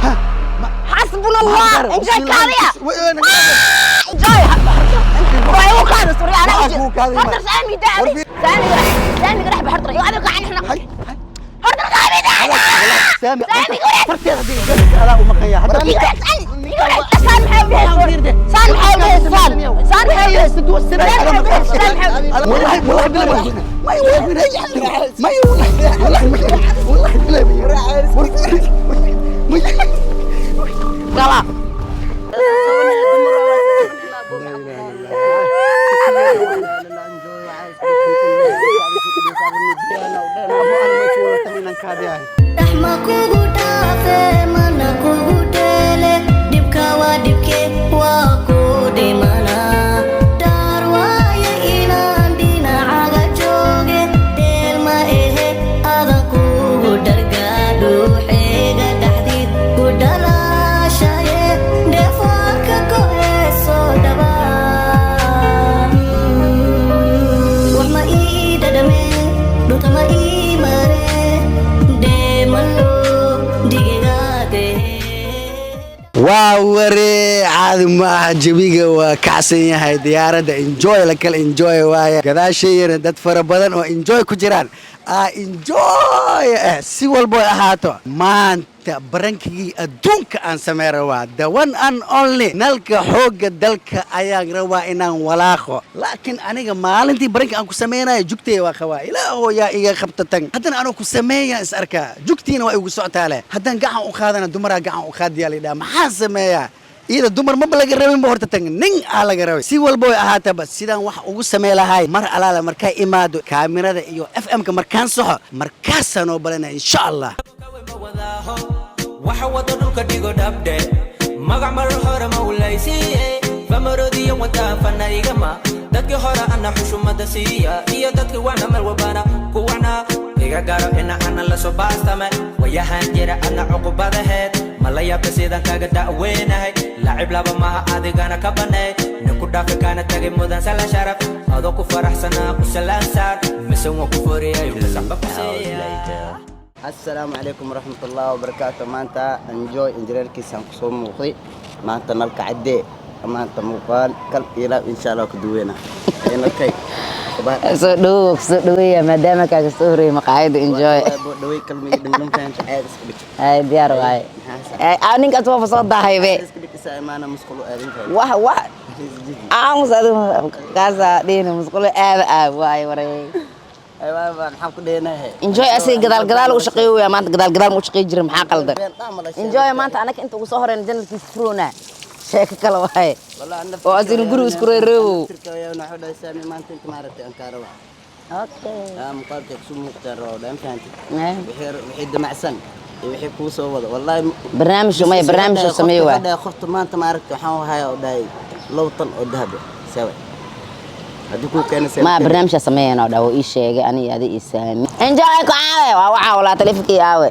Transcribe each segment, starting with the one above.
Tag. Xasbuna Allah, Enjoy, kaadiya. Enjoy, waa igu kaadi surya anaa. Maxaa kugu kaadi? Horta saami daadi, saamiga saamiga dhex baxorta iyo adiga kacan xna horta saami daadi. Saami. Saami gure. Farteeda hadii galaysa adaa u maqan yahay hadda. Saan maxay u dhehaysaa? Saan maxay u dhehaysaa? Saan maxay u dhehaysaa? والله والله بالله ما ما والله والله والله بالله ما Gala. Raxma kugu dhaafe, mana kugu dheele, dhibka waa dhibke, waa ku dhimana daar waaye inaan dhinacaga jooge, dheel ma ehe adan kugu dhargaadhuuxeega dhaxdiid ku dhalaashaye dheefaarka koheesoo dhabaa wax ma ii dhadhame, dhunta ma ii mare, dheemalo dhigigaade. Waa waree, caadi ma aha, jawiga waa kacsan yahay, diyaaradda enjoy la kala enjoy waaye, gadaashayana dad fara badan oo enjoy ku jiraan, aa enjoy eh. Si walbo ay ahaato, maanta prank-igii adduunka aan samey rabaa, the one and only nalka xoogga dalka ayaan rabaa inaan walaaqo. Laakiin aniga maalintii prank-ka aan ku sameynayo jugtay waa qabaa, ilaahow yaa iga qabta tan. Haddana anoo ku sameeya is arkaa, jugtiina waa igu socotaa leh. Haddaan gacan u qaadana dumaraa gacan u qaadiyaa la yidhaha. Maxaan sameeyaa? Iyada dumar maba laga rabin ba, horta tan nin aa laga rabay. Si walba way ahaataba, sidaan wax ugu samey lahay mar alaala markaa imaado kaamirada iyo FM-ka markaan soxo, markaasaan oo balanaya insha Allah. Waxa wada dhulka dhigo dhabdhe, magac marar hore mawlaysiiye, famarodiyo wadaa fana igama dadkii hore ana xushumada siiya iyo dadkii wacna meel walbana kuwacna iga garo ina ana lasoo baastame wayahan jira adna cuqubadaheed ma la yaabta sidaan kaga da'weynahay, lacib laba maha adigana ka banay ninku dhaafi kaana tagay mudan sala sharaf adoo ku faraxsanaa ku salaan saar mise waan ku foriyay saxba ku siiya. Asalaamu calaykum waraxmatullaahi wabarakaatu. Maanta Enjoy injineerkiisaan kusoo muuqday, maanta nalka caddee, maanta muuqaal kal ilaa insha Allah ku duweyna nalkay. Soo dhawow, kusoo dhaweeya maadaama kaaga soo horeeyay maqaayadda Enjoy. Dhawey kalmigi dhimdhim fahamta, caad iska dhig. Ay, diyaar waaye. Ay, ninkaas waa soo daahay be. Iska dhig, isaa imaana musqul u aadin tahay. Wax wax aamus adigu kaasa dhihina musqulo aada aad waaye waray. Maxaan ku dhehnahay? Enjoy asiga gadaal gadaal u shaqeeyo weya, maanta gadaal gadaal ma u shaqeey jirin, maxaa qaldan? Enjoy maanta anaka inta ugu soo horeyna janalkiisa furoona, sheeko kale waaye oo asigna guriga isku reereewow. Maanta inta maaragtay aan kaa rabaa. Okay. Muuqaalka kusoo muuqtaan rabaa, dhan fahantay, wixii damacsan iyo wixii kuu soo wada wallahi. Barnaamij maya, barnaamij uu sameeyo waay. Qofta maanta maaragtay waxaan hayaa oo dhahay 2 tan oo dahab ah sawa haddii kuu keena. Ma barnaamijaa sameeyana oo dhawo ii sheegay ani adi ii saami. Enjoy ku caawe waa waxaa walaa taleefankii aawe.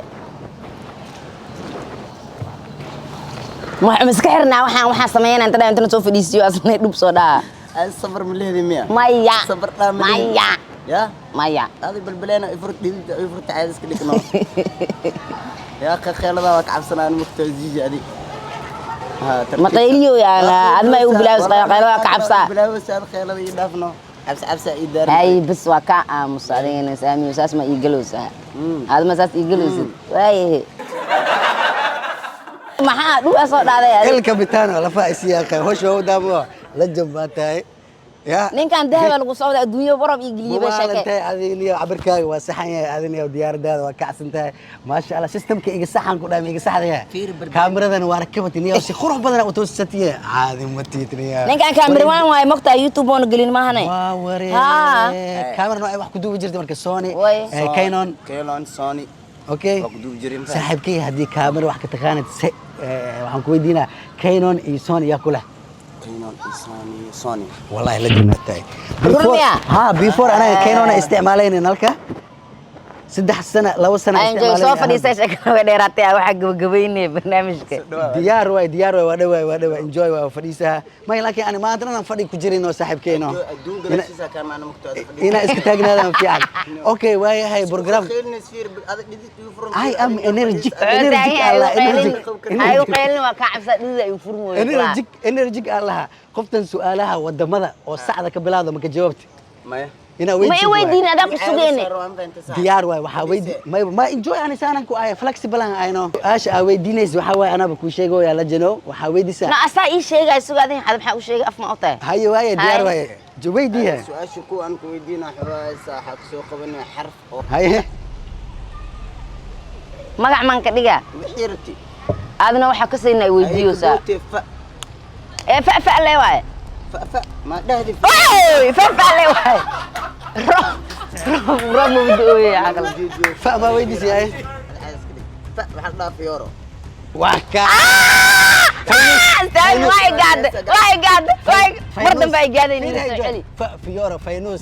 Waxaan iska xirnaa, waxaan sameeyana inta dhaa intana soo fadhiisiyo asna dhub soo dhaa. Ay, sabar ma leedi miya? Maya. Sabar dhaa ma leedi? Maya. Ya. Maya. Adi balbaleena ifur dhidida ifurta, caadi iska dhigno yaa kheelada waa ka cabsanaan mugta ziiji adi. Ma qayliyo yaana adma igu bilaawis qaylada waa ka cabsaa. Bilaawis kheelada ii dhaafno, cabsi cabsi ii daar. Hay, bas waa kaa aamusa adigana saamiyo, saas ma ii galowsaa, adma saas ii galowsid waayahe, maxaa dhugaa soo dhaaday adiga? El Capitano lafa isiyaqa hosha u daamo la jambaa tahay ya. Ninkan dahaba lagu soo waday adduunyo borob ii geliyey bay sheeke. Maalintahay adiniyo cabirkaaga waa saxan yahay, adiniyo diyaaradaada waa kacsan tahay, maasha Allah. Systemka iga saxan ku dhahay iga saxdaya, kaamiradan waa rakabati niyo, si qurux badan u toosatiye, caadi ma tiitniya. Ninkan cameraman waaye, mogtaa YouTube oona gelin maahane. Waa waree. Haa. Kaamira nooc wax ku duubi jirtay marka? Sony? Way. Canon. Canon, Sony. Okay. Waa ku duubi jiray. Saaxiibkay, haddii kaamira wax ka taqaanid waxaan ku weydiinaa Canon iyo Sony yaa kula? Canon iyo Sony, Sony. والله la jannatay. Run miyaa? Ha, before anaga Canon isticmaalayna nalka 3 sano, 2 sano. Enjoy soo fadhiisay, sheekada way dheeraatay, waxaa gabagabaynaya barnaamijka. Diyaar waay, diyaar waay, waa dhawaay, waa dhawaay. Enjoy waa fadhiisaha may, laakiin ani maanta dhan aan fadhi ku jirin oo saaxiibkeeno Adduun gadaashiisa kaa maana mugtaada. Inaa iska taagnaadaan fiican. Okay, waayahay, program. I am energetic, energetic Allah, energetic. Ayu qaylin, waa kaa cabsaa, dhidida ayuu furmooyo. Energetic, energetic Allah. Qoftan su'aalaha wadamada oo sacda ka bilaawda maka jawaabti? Maya. Inaa Ma i weydiisid waay. weydiin, adaa ku sugeyne. Diyaar waay, waxaa weydi may ma enjoy ani saanan ku ahay, flexible aan ayno. Su'aasha aa weydiinaysa waxaa waaye, anaba kuu sheegoyaa la jano, waxaa weydiisaa. Na asaa ii sheegay, sugaadin xad maxaa u sheegay, af ma u tahay? Haye waaye, diyaar. Haye. Waaye, weydiiya. Su-aasha kuwa aan ku weydiina xuraaysa, waxaa kusoo qabanaya xarf oo Haye. Magac maan ka dhigaa? Wixii rabti. Aadna waxaa ka sayna ay weydiiyoosaa. Fa. Ee fa fa le waaye. Fa fa ma dhahdi. Oy, fa fa le waaye, roob roob roob mabda ooye caqal. Fa baa weydiisay, haye. Fa waxaa la dhahaa fiyooro. Waa ka Saan waa gaad, waa gaad, waa mar dambe ay gaadaynin, soo celi. Fa, fiyooro, faynus,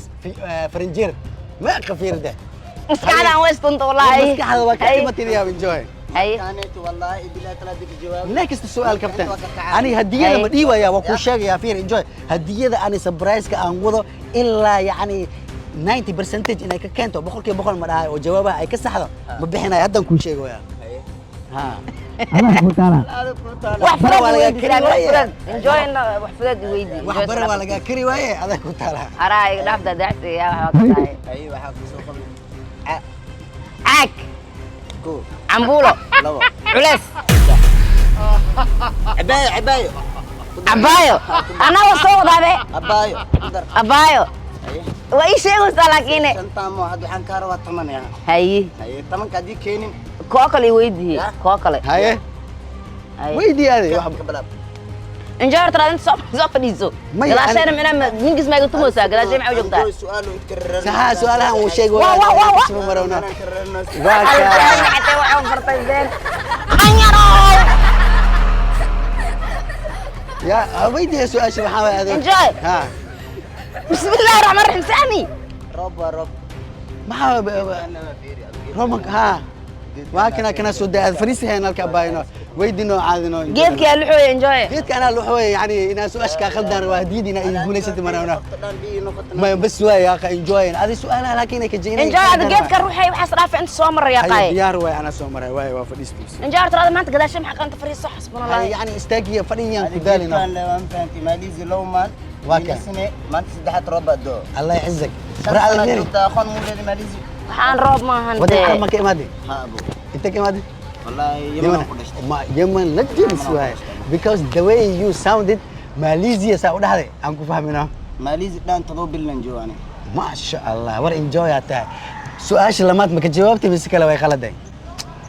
farinjeer ma qafiirde. Maskaxdaan waa istunta wallaahi. Maskaxda waa ka timatiniyaa, enjoy. Haye. Kaaneeto wallaahi bilaa talaadika jawaab. Next su'aal, kabtan. Ani hadiyada ma dhiibaya, waa kuu sheegayaa. Fiir, enjoy, hadiyada ani surprise-ka aan wado ilaa yacni 90 percentage inay ka keento, 100% ma dhahay, oo jawaabaha ay ka saxdo ma bixinayo. Haddaan kuu sheegaya ha. Wax Bara fudaad waa lagaa weydii. kari waaye. Wax fudaad enjoy, wax fudaad weydii. Wax bara waa lagaa kari waaye, adaa ku taalaa. Araa iga dhaaf daadaacsiga, yaa waxa ka tahay. Haye, waxaa kusoo qabanaya ca. Caag. Koo. Cambuulo. Labo. Culeys. Cabaayo, cabaayo. Abaayo anaa waa soo wadaabe. Abaayo ku dar. Abaayo. Haye. Waa ii sheegaysaa laakiin. Shantaamo hadda waxaan kaa rabaa 10 ya. Haye. Haye, 10-ka haddii keenin. Koo kale i weydii, koo kale. Haye. Haye. Weydii ade ka wax ka bilaab. Enjoy, horta inta soo soo fadhiiso. Maya, gadaasheena minaa ningis maa iga tumeysaa, gadaashee maxaa u joogtaa? Enjoy su'aal oo idka saxa su'aalahan uu sheegi. Wah, wah, wah, wah. Isma marowna waa ka Alkaanacatay, waxaan bartay been qanyarow. Ya weydiiya su'aasha waxaa waaye adeeg. Enjoy. Ha. Bismillahi raxmaan raxiim, saami. Roob waa roob. Maxaa romanka ha waa kana kana soo daa fariisi hayn halka baayno weydino caadino. Geedkaa luxooya, enjoy. Geedka anaa luxooya, yani inaa su'aasha kaa khaldaan waa hadiyada inaa ii guulaysatay marowna ma bas waay yaa enjoy adi su'aalaha laakiin ay ka jeynay. Enjoy, ada geedka ruuxay waxaas dhaafay, inta soo maraya qaay. Diyaar waay, anaa soo maray waay, waa fadhiistiis. Enjoy, horta ada maanta gadaashay maxaa qanta fariiso, xasbuna Haye, allah. yani istaagiya fadhiyaan ku daalina. Maanta Waa kan. Maanta saddexaad roob baa doo. Allah yacizak. Shan War sano ala joogtaa, aqoon muu leedahay Malaysia? Waxaan roob maahan. Wadan dee carab ma ka imaade? Ha abo. Inta ka imaade? Wallaahi Yemen ku dhashtay. Ma Yemen la jiris waay, because the way you sounded Malaysia saa u dhahday aan ku fahmina. Malaysia dhan 7 bilan joogo aniga. Maasha Allah, war enjoy aad tahay. Su-aasha lamaad ma ka jawaabtay mise kale way khaladay?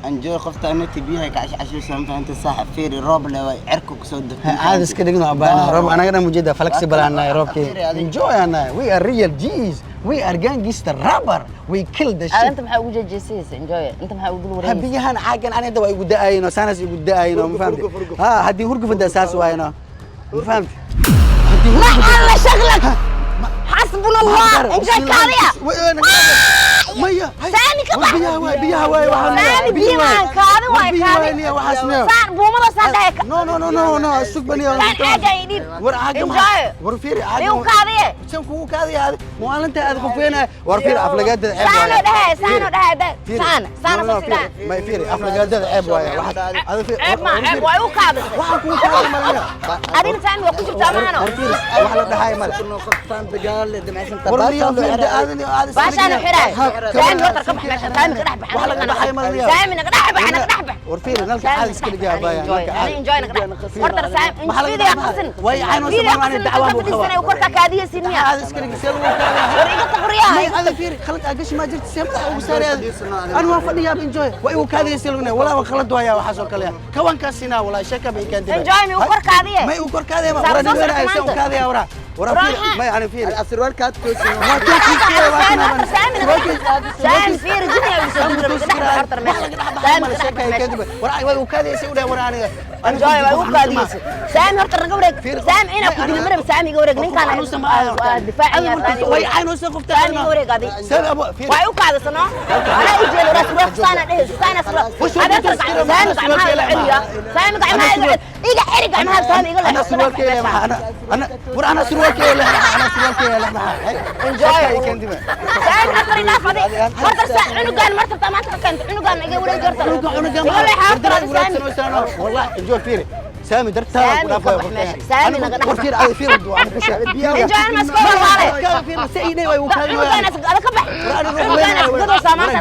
Enjoy, qofta anati biyaha ka cashcashaysa inta saaxib fiiri, roob le way cirka ku soo degtay. Caadi iska dhigno abaana, roob anaga dhan mujeeda flexible aan nahay, roobkii enjoy aan nahay. We are real G's, we are gangster rapper, we kill the Aad shit. Inta maxaa ugu jejeesaysa, enjoy? Inta maxaa ugu dul wareegaysa? Biyahan caagan ani hadda waa igu da'ayno, saanas igu da'ayno, ma fahamti? Ha, haddii hurgufada saas waayno, ma fahamti? Ma alla shaglak, xasbuna allah. Enjoy, kaaliya. Maya. Saami ka bax. Biyaha waay, biyaha waay, waxaan Saami, biyo waan kaadi waay, kaadi. Waxaas miyo? Saan buumada saan dhahay. No, no, no, no, no, sug baniyo. Saan caaga i dhib. War caaga Enjoy. maxaa? War fiiri caaga. Igu kaadiye. San kugu kaadiya aad maalinta aad qofeenay. War fiiri, aflagaadada ceeb Saano waaye. dhahay, saano dhahay, Fiiri. saan saano. No, no, Soo sidaan. fiiri. May fiiri, aflagaadada ceeb waaye. Waxaad ada fiiri. Ceeb ma ceeb waa igu kaadisay. Waxaan kugu kaadiya malaya. Adina saami waa ku jirtaa maano. War fiiri, wax la dhahay male. Qoftaan dagaal le damacsan. War liyo fiiri, aadan iyo aad iska Baashaan dhigina. xiray. Ha, Saami, horta ka bax meesha, saami ka dhex bax. Wax laga baxay malaya. Saami naga dhex bax, naga dhex bax. War fiiri, nalka caadi iska dhigaa baaya, nalka caadi. Enjoy, naga dhex horta saami. Maxaa laga Video dhaxaa? qasin. Way cayn oo Video Soomaali qasin, dacwaan inta buu qabaa. fadhiisanay korka kaadiya sinmiya. Caadi iska dhig, see lagu kaadiyaa? War iga taqriyaa. May ada fiiri, khalad aa gashi ma jirto, see madaxa ugu saari aad. Ani waan fadhiyaa enjoy, waa igu kaadiyay see lagu leeyahay. Walaa waa khalad waaya, waxaas oo kale kawankaas sinaa walaa sheeka bay keentay. Enjoy, mi u kor kaadiye. May u kor kaadiya ma Saar wara soo nin socota weyn see u maanta. kaadiya wara wara fiiri. Raaxa. May ani fiiri. Asirwaalkaad toosin. Waa toosin waa Saami, kana. horta saami naga dhex. Saami fiiri, jini ay soo dul dhex bax horta meesha. Saami ka dhex bax meesha. War way u kaadiyay see u dhahay war aniga. Enjoy waa u kaadiyeysa. Saami, horta naga wareeg. Saami, inaa ku dilo marab. Saami, iga wareeg. Ninkaan difaacaya. Way caynaysaa qofta. Saami, iga wareeg adi. Saami abo fiiri. Waa u kaadisano, anaa u jeedo raas ruux saana dhehe saana sura. Saami, gacmaha iga celiya. Saami, gacmaha iga iga xiri, gacmaha Saami iga. انا سروالكي انا انا ور انا سروالكي انا سروالكي. Enjoy. Saami, afar ilaaf adi horta cunugaan martabta maanta ka keenta cunugaan iga wareeg horta. Cunugan iga leexa horta Saami. والله enjoy fiiri سامي درتها. سامي، كبح ماشي. سامي نغدح. ور fiiri adi fiiri انا ku sheegay. Enjoy, أنا مسكوة والله. fiiri sayday way u kaadi. Cunugaan ada ka bax, cunugaan asgadoo saamaanta.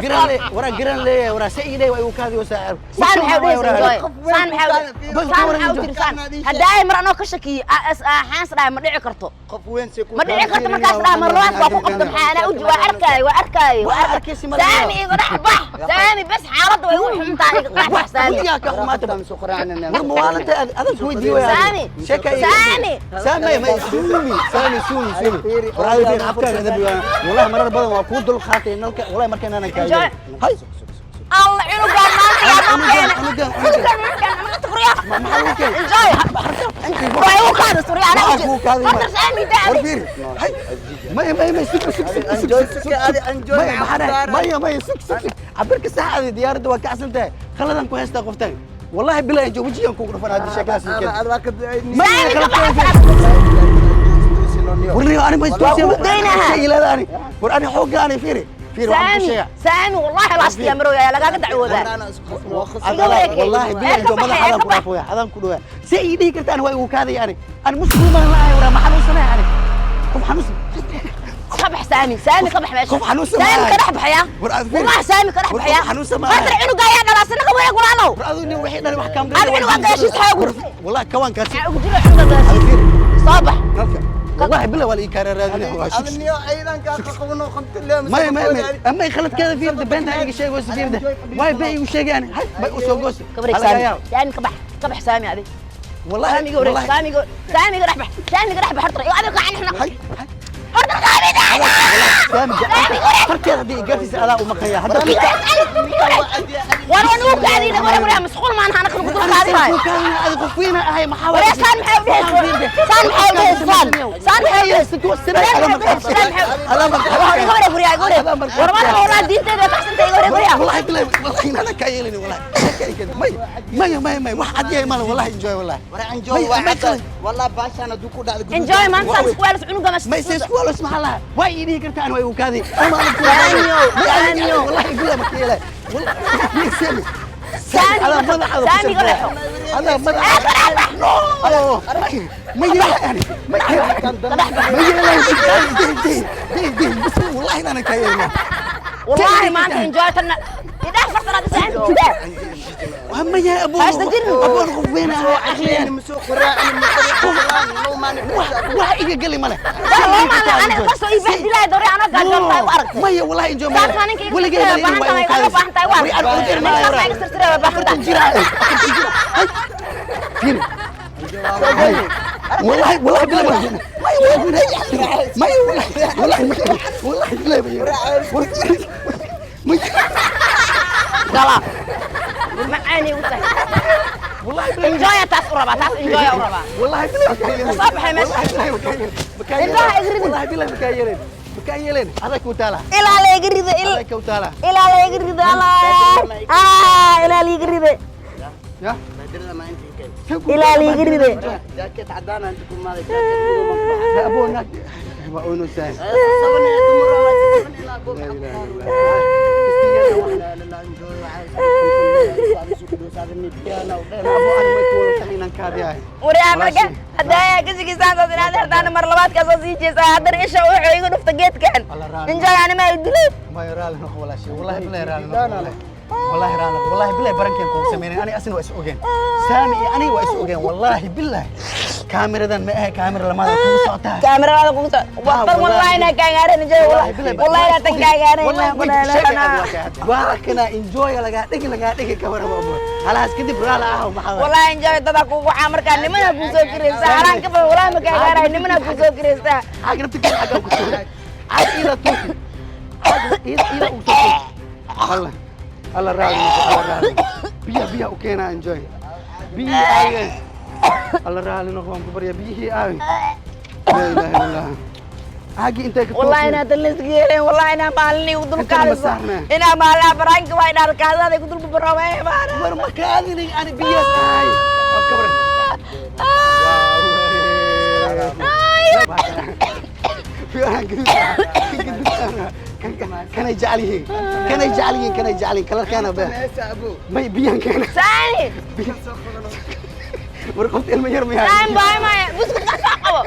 Wara garan leeyahay, wara sayday way u kaadi wasaa. Saan maxay u dhehaysa enjoy? Saan maxay u, saan maxay u tiri? Saan haddaay mar anoo ka shakiyey xaans dhahay ma dhici karto. Qof weyn si ku Ma dhici karto. Markaas dhaha mar labaad waa ku qabta. Maxaa anaa uji waa arkaay, waa arkaay, waa Waa arkaysi mar labaad. Saami, iga dhex bax Saami, bas xaaladda way u xuntaa, iga dhex bax Saami. Weligaa ka xumaata. soo quraacnana. War mawaalanta adag weydiiyo. Saami. Saami. Saami ma suumi Saami suumi suumi. War adiga fiir afkaaga dambi waa wallahi marar badan waa kuu dul qaatay nalka wallahi markaan aanan kaa Enjoy. hay. Alla, cunugaan maanta yaa noo keenay? Cunugaan, cunugaan maanta keenay maanta furyaa. Maxaa lagu keenay? Enjoy, waa igu qaada surya anaa. Maxaa kuu qaaday? Horta Saami War daadi. fiiri hay maya maya maya sug sug sug. Enjoy, suka adi, enjoy. Maya maxaa dhahay? Maya maya sug sug sug, cabirka sax adi diyaaradda waa kacsan tahay, khaladan ku haystaa qoftaan wallahi bilaa enjoy wejigan kugu dhufan haddii sheekadaas ii keento. Maya Saami, ka khalad. bax. Warniyo ani ma istoosiya. Waa kuu daynaha. Ilaada ani war ani xoogga ani fiiri fiiri waxaan ku Saami sheegaa. Saami, wallahi laastia marooya ayaa lagaaga dacwoodaa. Iga wareeg. والله بالله Ee, ka انت bax, مدح ee, هذا ka bax. ku dhaafo هذا ku dhawa si ay dhihi kartaan waa igu kaaday ani ani muslim ma lahay wara ma xanuunsanahay ani qof xanuunsan. Ka bax Saami, Saami ka bax meesha. Qof xanuunsan Saami maahay. ka dhex baxaya. War aad fiiri. Wallahi Saami ka dhex War qof baxaya. xanuunsan maahay. Horta cunuga ayaa dhalaasana, ka wareeg walaalow. War adu nin wixii dhalay wax kaam. Adiga cunuga gadaashiisa xoogu. والله كوان kaasi. Maxaa ugu jira cunuga gadaashiisa? Soo bax. Nalka والله بالله ولا ii kaara raadinay waa shuk. Maya maya maya ama khalad kaada fiir beenta iga sheego si fiir way bay igu sheegaan hay bay u soo goos. Ka wareeg Saami, Saami ka bax, ka bax Saami adi. والله Saami iga wareeg. Saami iga, Saami iga dhex bax, Saami iga dhex bax horta iyo adiga kacan xna. hay hay. Horta Saami daa. سامي. Saami iga wareeg. farkeeda haddii igaartiisa adaa u maqaya hadda. War waan ugu kaadina wareeg, wareeg masquul maan hana kan ku dul kaadinayo. qof weyn ahay maxaa? Waree saan maxay u dhehaysa? Saan maxay u dhehaysa? Saan, saan maxay u dhehaysa? Iga wareeg guryaa, iga wareeg. War ma walaa diinteeda kaxsanta, iga wareeg guryaa. والله بالله والله انا كايلني والله مي مي مي مي واحد يا مال والله enjoy والله. والله baashaan hadduu ku dhacdo. Enjoy maanta saan isku weelas cunuga ما يصير سكوال اسمح لها واي يدي كرتان واي وكذي Saamiyo, Saamiyo. والله يقول لك يلا والله سامي. Saami, على مدح. Saami iga leexo. هذا مدح ما يلا يعني ما يلا ما يلا دي دي دي بس والله انا كايلني. والله maanta enjoy tanna idhaaf fartanaad Saami. وهم يا ابو هاش تجري. ابو قف وين عقلي wax iga gali male. Aniga kasoo ii bahdilaayo dore anoo gaajoontahay u aragtay. Maya wallahi enjoy. Saas maa ninka iga sirsiray waa baahan tahay, iga baahan tahay waa. Ninkaas maa iga sirsiray waa baahan tahay. والله والله بالله ما ما والله والله والله بالله ما Gala. Macaanay u tahay. والله بالله. Enjoy taas u rabaa, taas enjoy u rabaa. والله بالله. Soo baxay meesha. Indhaha iga ridin. والله بالله مكايلين مكايلين هذا كوتالا. Ilaa la iga rido il. هذا كوتالا. Ilaa la iga rido Allah. Ah, ilaa la iga rido. يا Ilaa la iga rido. Jaaket cadaan aan ku maaday. يا ابو هناك وأونو ساين. لا اله الا الله. Waryaa marka haddaa kashigiisaan saas inaad hertaana mar labaad kaasoo sii jeesaa haddana isha wuxuu iga dhufta geedkan. Enjoy anima ay dilay. ما يرى له ولا شيء والله بالله يرى له والله يرى له والله بالله برنكين كون سمينين انا اصلا واس اوغين سامي انا واس اوغين والله بالله كاميرا ما هي كاميرا لما كو سوتها. Kaamirada kugu soo war wallahi inaan kaagaaran enjoy, wallahi wallahi inaan tan kaagaaran. والله وكنا انجوي لغا دغ لغا دغ كاميرا ما خلاص كدب رالا ah maxaa. Wallahi enjoy dada kugu waxaa markaa nimana kuu soo kiraysaa haraan ka badan wallahi ma kaagaarayo nimana kuu soo kiraysaa. عاق نفتك حاجه ku soo عاق ila tuusi عاق ila ila u soo الله الله راضي الله راضي بيا بيا وكينا انجوي. Biyihii aawi. Alla raali noqo, waan ku baryaa, biyihii aawi. Laa ilaaha illa Allah. Caagii intay ka Wallahi inaa tan layska yeelayn, wallahi inaa maalin igu dul Inta lama kaadiso. Saarnaa. Inaa maalin baraanka waa inaa kaadada igu dul babaroomay maana. War ma kaadinay ani, biyaas ahay oo kabar. Fiican gaduud, kanay jecel yihiin, kanay jecel yihiin, kanay jecel yihiin, kalarkaana be may biyahan keena. Saani. War qofta ilmo yar miyaa? Saani baay maya, buskud ka soo qabo.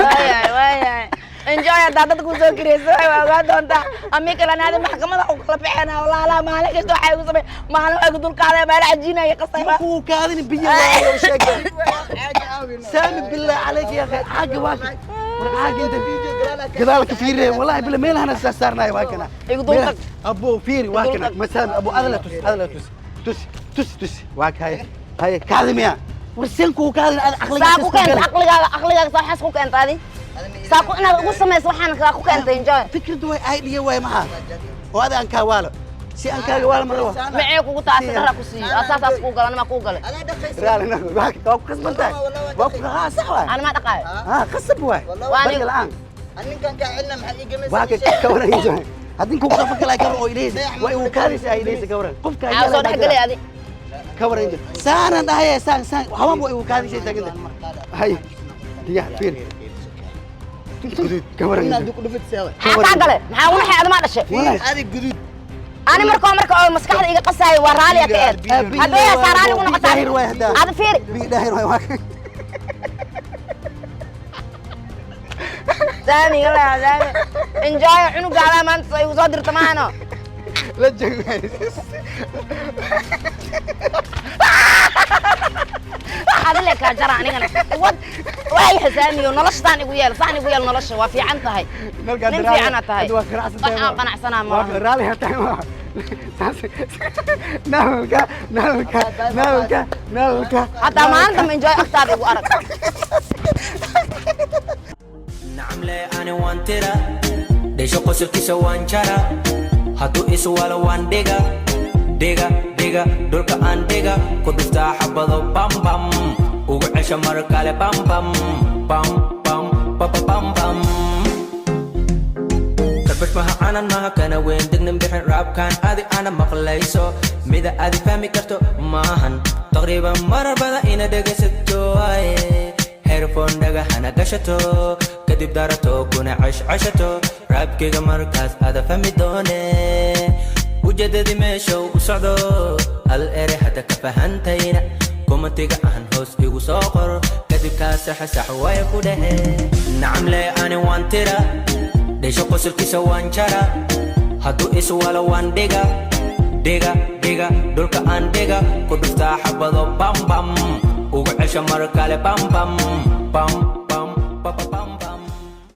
Waayahay, waayahay. Enjoy, haddaa dadka kusoo kirayso waa ogaan doontaa. Amii kale anaadi maxkamada ku kala bixina. Walaalaha maalin kasta waxay igu samey, maalin waxay ku dul qaadaya, maalin cajiinaya qasayba. Makuu kaadin, biyo waayo sheeg. Saami, billah calayka ya akhi, caaga waa ka. War caaga inta gadaal ka fiiriye, wallahi billah meelahana saa saarnayo, waa kana. Igu dul tag. Abo fiiri, waa dul kana. tag. Masaami abo, adala tus, adala tus, tus, tus, tus, waa ka. Haye haye, kaadi miya? War seen kuu kaadin ad aqliga? Saa ku keenta aqligaaga, aqligaaga saa waxaas ku keenta adi, saa ku inaad ugu samayso waxaan kaa ku keentay, Enjoy. Fikradu way idea waay, maxaa oo ada aan kaa waalo, si aan kaaga waalo ma rabo. Macee kugu taasi dhara ku siiyo asaasaas kuu gala, anima kuu galay. Raali noqo, waa waa ku qasban tahay, waa ku haa, sax waay. Anima dhaqaayo. Haa, qasab waay. Waa barga la'aan. Ninkan kaa celina, maxaa ii gamaysaa? Waa ka waran, Enjoy, haddii ku qafa kala ka oo ileysa waa igu kaadaysa, ay ileysa, ka waran qofka. Maxaa soo dhex gelay adi? Ka waran, Enjoy, saanan dhahaya, saan saan waxba waa igu kaadaysa taaganta. Hay diya, fiir guduud, ka waran, Enjoy? Ku dhufid seewa. Maxaa kaa galay? Maxaa ugu naxay? Adimaa dhashay. Wallahi. Adi guduud. Ani markoo marka oo maskaxda iga qasaayo waa raaliya ka eed. Haddee saa raali ugu noqotaa? Daahir waay haddaa. Adi fiiri. Bi daahir waay, waa Saami gala, saami. Enjoy, cunugaadaa maanta igu soo dirta maano. La joog. Adile kaa jara anigana wad waaya. Saamiyo, nolosha saan igu yeel, saan igu yeel, nolosha waa fiican tahay, nin fiicana tahay. Waa qanacsan. Wax aan qanacsanaa ma laha. Raali tahay ma nalka nalka nalka nalka. Hataa maalin dambe Enjoy agtaada igu arag. Nacamle ani waan tira dhesho, qosolkiisa waan jara, hadduu iswalo waan dhiga dhiga dhiga, dhulka aan dhiga ku dhuftaa xabado, bam bam ugu cesho mar kale, bam bam bam bam bam bam bam. Karbash maha, canan maha, kana weyn degnan bixin raabkan adi ana maqlayso, mida adi fahmi karto maahan, taqriiban marar badan ina dhegaysato waaye, headphone dhagahana gashato, kadib darato kuna ceshceshato raabkayga, markaas ada fahmi doone ujeedadii meesha u socdo. Hal ere hadda ka fahantayna, comment-iga aan hoos igu soo qor, kadib kaa saxa sax waaya ku dhahe. Nacamle ani waan tira dhesho, qosolkiisa waan jara, hadduu iswalo waan dhiga dhiga dhiga, dhulka aan dhiga ku dhuftaa xabado, bam bam ugu cesho mar kale, bam bam bam bam bam bam.